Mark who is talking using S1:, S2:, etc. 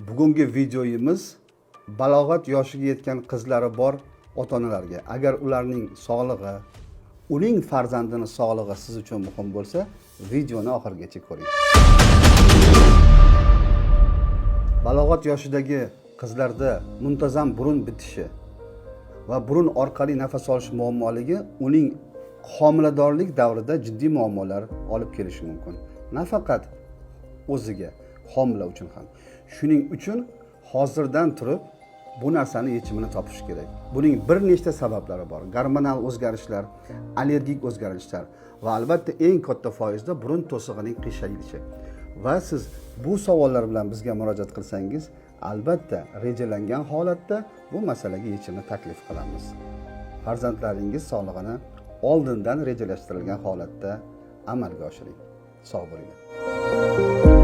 S1: Bugungi videoyimiz balog'at yoshiga yetgan qizlari bor ota-onalarga. Agar ularning sog'lig'i, uning farzandini sog'lig'i siz uchun muhim bo'lsa, videoni oxirigacha ko'ring. Balog'at yoshidagi qizlarda muntazam burun bitishi va burun orqali nafas olish muammoligi uning homiladorlik davrida jiddiy muammolar olib kelishi mumkin. Nafaqat o'ziga, homila uchun ham. Shuning uchun hozirdan turib bu narsani yechimini topish kerak. Buning bir nechta sabablari bor. Gormonal o'zgarishlar, allergik o'zgarishlar va albatta eng katta foizda burun to'sig'ining qiyshayilishi. Va siz bu savollar bilan bizga murojaat qilsangiz, albatta rejalangan holatda bu masalaga yechimni taklif qilamiz. Farzandlaringiz sog'lig'ini oldindan rejalashtirilgan holatda amalga oshiring. Sog' bo'linglar.